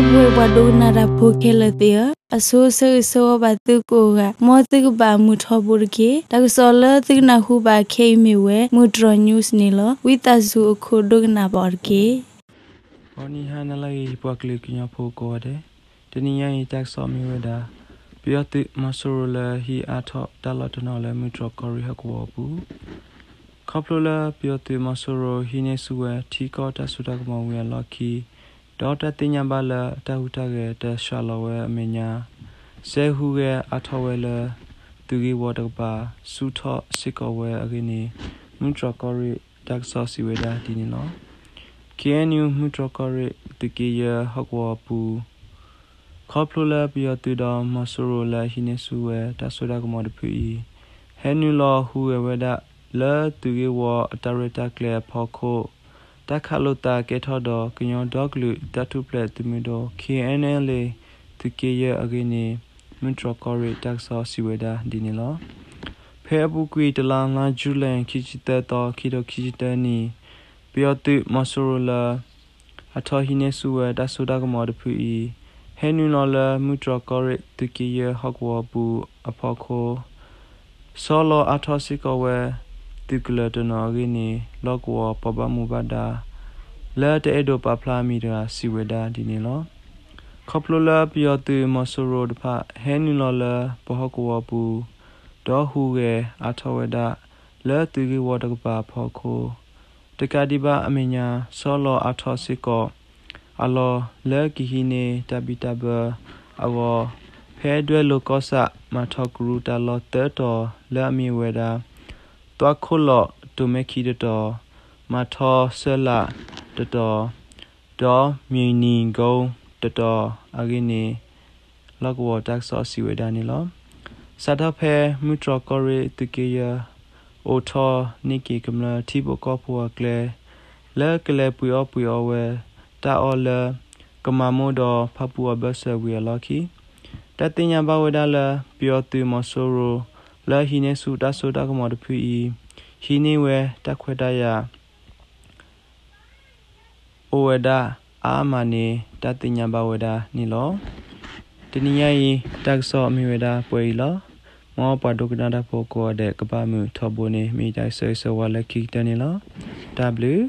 ဒီပုၢ်ဝဲၢ်ပှၤဒိကနၣ်တၢ်ဖိခဲလၢာ်သ့ၣ်ဧၢ, အဆိဆၢဂ့ၤဆၢဝါဘၣ်သုကိးဂၤ, မ်သုကဘၣ်မုာ်ထီဘိတက့ၢ်. တၢ်ကစီၣ်လၢသုကနၢ်ဟူဘၣ်ခဲအံၤမ့ၢ်ဝဲ မုၢ်တြီၤ news န့ၣ်လီၤ. ဝံသးစူၤအခိၣ်ဒိကနၣ်ဘၣ်အီၤတက့ၢ်. ဂီၤနံၤဟါနၤလၢအဂ့ၤ ပှၤကလုာ်ကညီဖိကိးဂၤဒဲး, တနံၤညါအံၤတၢ်ကစီၣ်မ့ၢ်ဝဲဒၣ် ပယီၤသုးမီၤစိရိၤလၢဟံးအါထီၣ်တၢ်လီၢ်တနီၤလၢမုၢ်တြီၤကီၢ်ရ့ၣ်ဟီၣ်ကဝီၤအပူၤ ခီဖျိလၢပယီၤသုးမီၤစိရိၤဟံးန့ၢ်ဆူၣ်ဝဲထံကီၢ်တၢ်စိတၢ်ကမီၤဝံၤအလီၢ်ခံ, ဒီးတၢ်သ့ၣ်ညါဘၣ်လၢအတၢ်ဟူးတၢ်ဂဲၤတဆှးလီၤဝဲအမဲာ်ညါ စဲဟူးဂဲၤအါထီၣ်ဝဲလၢ သုးဂ့ၢ်ဝီတကပၤ ဆူၣ်ထီၣ်စ့ၢ်ကီးဝဲအဂ့ၢ်န့ၣ် မုၢ်တြီၤကီၢ်ရ့ၣ်တၢ်ကစီၣ်စံးဝဲဒၣ်ဒ်န့ၣ်လီၤ. ခ့ၣ်အဲၣ်ယူၣ် မုၢ်တြီၤကီၢ်ရ့ၣ်သုးက့ယဲၢ်ဟီၣ်ကဝီၤအပူၤ ခီဖျိလၢပယီၤသုးဒီးမီၤစိရိၤလၢအဟံးန့ၢ်ဆူၣ်ဝဲတၢ်စိတၢ်ကမီၤတဖုအံၤ ဟဲနုာ်လီၤဟူးဂဲၤဝဲဒၣ်လၢသုးဂ့ၢ်ဝီအတၢ်ရဲၣ်တၢ်ကျဲၤအဖီခိၣ် တၢ်ခးလိာ်သးကဲထီၣ်ဒီးကညီဒီကလုာ်တၢ်ထူၣ်ဖျဲးသုးမုၢ်ဒိၣ် ခ့ၣ်အဲၣ်ယူၣ် သုးက့ယဲၢ်အဂ့ၢ်န့ၣ် မုၢ်တြီၤကီၢ်ရ့ၣ်တၢ်ကစီၣ်စံးဝဲဒၣ်ဒ်န့ၣ်လီၤ. ဖဲအပူၤကွံာ်တလါ လါယူၤလံ ခံဆံသၢသီ ခံထိခံဆံတၢနံၣ် ပယီၤသုးမီၤစိရိၤလၢ အထီၣ်ဟံးန့ၢ်ဆူၣ်ဝဲတၢ်စိတၢ်ကမီၤတဖုအံၤ ဟဲနုာ်လီၤလၢမုၢ်တြီၤကီၢ်ရ့ၣ်သုးက့ယဲၢ်ဟီၣ်ကဝီၤအပူၤအဖီခိၣ် ဆီလီၤအါထီၣ်စ့ၢ်ကီးဝဲ သုးကလၢၤတနီၤအဂ့ၢ်န့ၣ် လီၢ်ကဝီၤပှၤဘၣ်မူဘၣ်ဒါ လၢတအဲၣ်ဒိးပာ်ဖျါအမံၤတဂၤစံးဝဲဒၣ်ဒ်န့ၣ်လီၤ. ခီဖျိလၢပယီၤသုးမီၤစိရိၤတဖၣ် ဟဲနုာ်လီၤလၢပဟီၣ်ကဝီၤအပူၤ ဒီးဟူးဂဲၤအါထီၣ်ဝဲဒၣ် လၢသုးဂ့ၢ်ဝီတကပၤအဖီခိၣ် တကးဒံးဘၣ်အမဲာ်ညါ ဆီလီၤအါထီၣ်စ့ၢ်ကီး အလီၢ်လၢကဟံးန့ၢ်တၢ်ဘံၣ်တၢ်ဘၢအဂီၢ် ဖဲဒွဲၣ်လိၤကီၢ်ဆၣ် မၤထီၣ်ကရူၢ်တၢ်လီၢ်သၢတီၤလၢအမ့ၢ်ဝဲဒၣ် သွၣ်ခိၣ်လီၢ်တိၤမဲခံတတီၤ, မၤထီၣ်စၢလးတတီၤ, ဒီးမံၤနံၤကိတတီၤအဂ့ၢ်န့ၣ် လီၢ်ကဝီၤတၢ်ကစီၣ်စံးဝဲဒၣ်န့ၣ်လီၤ. စးထီၣ်ဖဲမုၢ်တြီၤကီၢ်ရ့ၣ်သုးက့ယဲၢ် အိၣ်ထီၣ်န့ၢ်က့ၤကမျၢၢ်ထံဖိကီၢ်ဖိအကျဲ လၢကလဲၤပှ့ၤအီၣ်ပှ့ၤအီဝဲ တၢ်အီၣ်လၢကမၤမိၢ်ဒီးဖၣ်ပူၣ်အဘၢၣ်စၢၤဝံၤအလီၢ်ခံ တၢ်သ့ၣ်ညါဘၣ်ဝဲဒၣ်လၢ ပယီၤသုးမီၤစိရိၤ လၢဟံးန့ၢ်ဆူၣ်တၢ်စိတၢ်ကမီၤတဖုအံၤ ဟံးန့ၢ်ဝဲတၢ်ခွဲးတၢ်ယာ် အိၣ်ဝဲဒၣ်အါမးန့ၣ် တၢ်သ့ၣ်ညါဘၣ်ဝဲဒၣ်န့ၣ်လီၤ. တနံၤညါအံၤ တၢ်ကစီၣ်မ့ၢ်ဝဲဒၣ်ပှဲၤအံၤလီၤ. မ်ပှၤဒိကနၣ်တၢ်ဖိကိးဂၤဒဲး ကဘၣ်မုာ်ထီဘိန့ၣ် မ့ၢ်ယတၢ်ကစၢၢ်ကဆၢဝါလၢခံကတၢၢ်န့ၣ်လီၤ. တၢ်ဘျုး